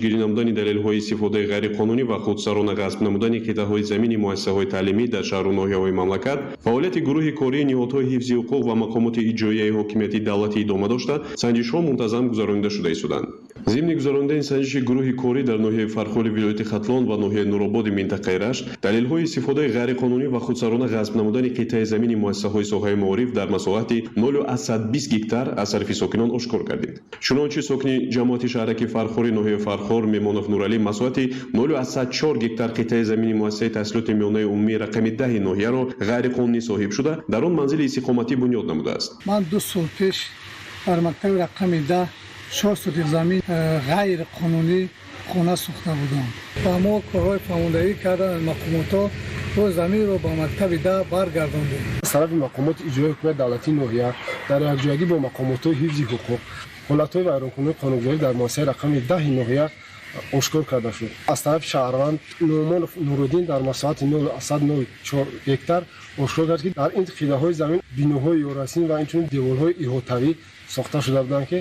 Пешгирӣ намудани далелҳои истифодаи ғайриқонунӣ ва худсарона ғасб намудани қитъаҳои замини муассисаҳои таълимӣ дар шаҳру ноҳияҳои мамлакат, фаъолияти гурӯҳи кории ниҳодҳои ҳифзи ҳуқуқ ва мақомоти иҷроияи ҳокимияти давлатӣ идома дошта, санҷишҳо мунтазам гузаронида шуда истоданд. Зимни гузаронидани санҷиши гурӯҳи корӣ дар ноҳияи Фархори вилояти Хатлон ва ноҳияи Нурободи минтақаи Рашт, далелҳои истифодаи ғайриқонунӣ ва худсарона ғасб намудани қитъаи замини муассисаҳои соҳаи маориф дар масоҳати 0,20 гектар аз тарафи сокинон ошкор гардид. Чунончи, сокини ҷамоати шаҳраки Фархори ноҳияи Фархор Мемонов Нуралӣ масоҳати 0,4 гектар қитъаи замини муассисаи таҳсилоти миёнаи умумии рақами 10-и ноҳияро ғайриқонунӣ соҳиб шуда, дар он манзили истиқоматӣ бунёд намудааст. Ман 2 сол пеш дар мактаби рақами 10 4 сотих замин ғайриқонунӣ хона сохта будам. Ба мо корҳои фаҳмондагӣ кардан мақомотҳо, бо заминро ба мактаби 10 баргардондем. Аз тарафи мақомоти иҷроии ҳукумати давлатии ноҳия дар якҷоягӣ бо мақомотҳои ҳифзи ҳуқуқ ҳолатҳои вайронкунии қонунгузорӣ дар муассисаи рақами 10-и ноҳия ошкор карда шуд. Аз тарафи шаҳрванд Нуъмонов Нуруддин дар масоҳати 0,04 гектар ошкор кард, ки дар ин қитъаҳои замин биноҳои ёрасин ва инчунин деворҳои иҳотавӣ сохта шуда буданд, ки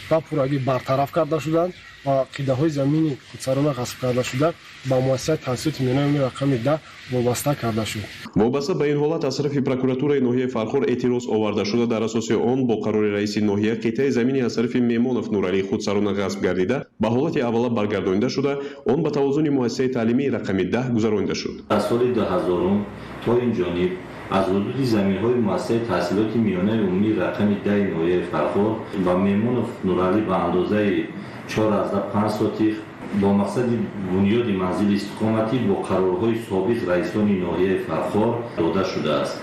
ба пуррагӣ бартараф карда шуданд ва қитъаҳои замини худсарона ғасб карда шуда ба муассисаи таҳсилоти миёнаи умумии рақами 10 вобаста карда шуд. Вобаста ба ин ҳолат аз тарафи прокуратураи ноҳияи Фархор эътироз оварда шуда, дар асоси он бо қарори раиси ноҳия қитъаи замини аз тарафи Мемонов Нуралӣ худсарона ғасб гардида ба ҳолати аввала баргардонида шуда, он ба тавозуни муассисаи таълимии рақами 10 гузаронида шуд. Аз соли 2000-ум то ин ҷониб аз ҳудуди заминҳои муассисаи таҳсилоти миёнаи умумии рақами 10-и ноҳияи Фархор ба Мемонов Нуралӣ ба андозаи 4,5 сотих бо мақсади бунёди манзили истиқоматӣ бо қарорҳои собиқ раисони ноҳияи Фархор дода шудааст.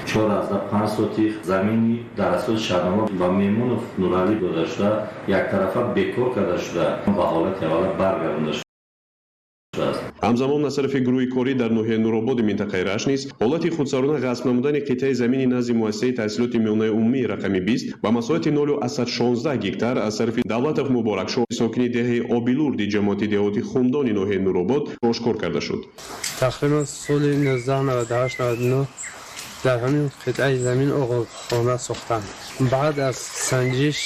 4,5 сотих замини дар асоси шартнома ба Мемонов Нуралӣ дода шуда, яктарафа бекор карда шуда, ба ҳолати аввала баргардонда шудааст. Ҳамзамон, аз тарафи гурӯҳи корӣ дар ноҳияи Нурободи минтақаи Рашт низ ҳолати худсарона ғасб намудани қитъаи замини назди муассисаи таҳсилоти миёнаи умумии рақами 20 ба масоҳати 0,16 гектар аз тарафи Давлатов Муборакшоҳ, сокини деҳаи Обилурди ҷамоати деҳоти Хумдони ноҳияи Нуробод, ошкор карда шуд. Тақрибан соли 1998-99 дар ҳамин қитъаи замин оғилхона сохтанд. Баъд аз санҷиш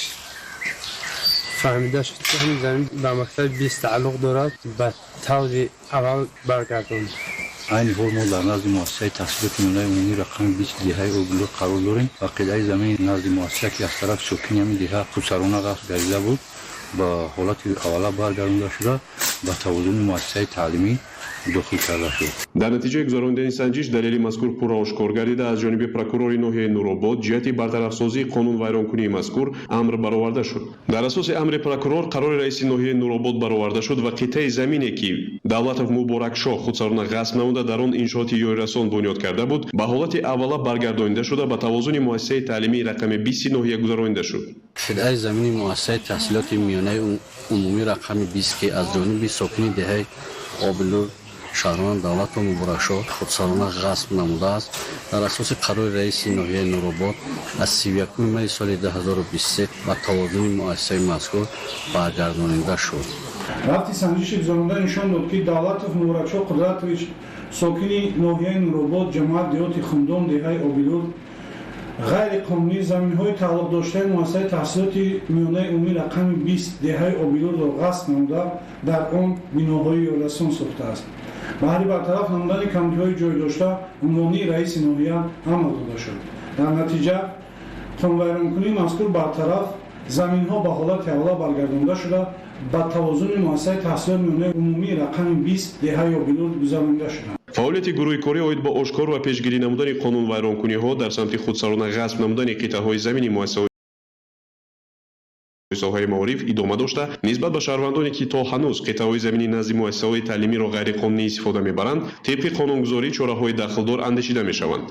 фаҳмида шуд, ки ҳамин замин ба мактаби 20 тааллуқ дорад, ба таври аввал баргардонд. Айни ҳол мо дар назди муассисаи таҳсилоти миёнаи умумии рақами 20 деҳаи Обилур қарор дорем ва қитъаи замини назди муассиса, ки аз тарафи сокини ҳамин деҳа худсарона ғасб гардида буд, ба ҳолати аввала баргардонда шуда, ба тавозуни муассисаи таълимӣ дохил карда шуд. Дар натиҷаи гузаронидани санҷиш далели мазкур пурра ошкор гардида, аз ҷониби прокурори ноҳияи Нуробод ҷиҳати бартарафсозии қонунвайронкунии мазкур амр бароварда шуд. Дар асоси амри прокурор қарори раиси ноҳияи Нуробод бароварда шуд ва қитъаи замине, ки Давлатов Муборакшоҳ худсарона ғасб намуда, дар он иншооти ёрирасон бунёд карда буд, ба ҳолати аввала баргардонида шуда, ба тавозуни муассисаи таълимии рақами 20-и ноҳия гузаронида шуд. Қитъаи замини муассисаи таҳсилоти миёнаи умумӣ рақами 20, ки аз ҷониби сокини деҳаи Обилур шаҳрванд Давлатов Муборакшоҳ худсарона ғасб намудааст, дар асоси қарори раиси ноҳияи Нуробод аз 31 майи соли 2023 ба тавозуни муассисаи мазкур баргардонида шуд. Рафти санҷиши гузаронда нишон дод, ки Давлатов Муборакшоҳ Қудратович, сокини ноҳияи Нуробод, ҷамоат деҳоти Хумдон, деҳаи Обилур, ғайриқонунӣ заминҳои тааллуқдоштаи муассисаи таҳсилоти миёнаи умумӣ рақами 20 деҳаи Обилурро ғасб намуда, дар он биноҳои ёрирасон сохтааст. Баҳри бартараф намудани камбудиҳои ҷой дошта унвонии раиси ноҳия амр дода шуд. Дар натиҷа қонунвайронкунии мазкур бартараф, заминҳо ба ҳолати аввала баргардонда шуда, ба тавозуни муассисаи таҳсилоти миёнаи умумии рақами 20 деҳаи Обилур гузаронида шуданд. Фаъолияти гурӯҳи корӣ оид ба ошкор ва пешгирӣ намудани қонунвайронкуниҳо дар самти худсарона ғасб намудани қитъаҳои замини муассисаҳои соҳаи маориф идома дошта, нисбат ба шаҳрвандоне, ки то ҳанӯз қитъаҳои замини назди муассисаҳои таълимиро ғайриқонунӣ истифода мебаранд, тибқи қонунгузорӣ чораҳои дахлдор андешида мешаванд.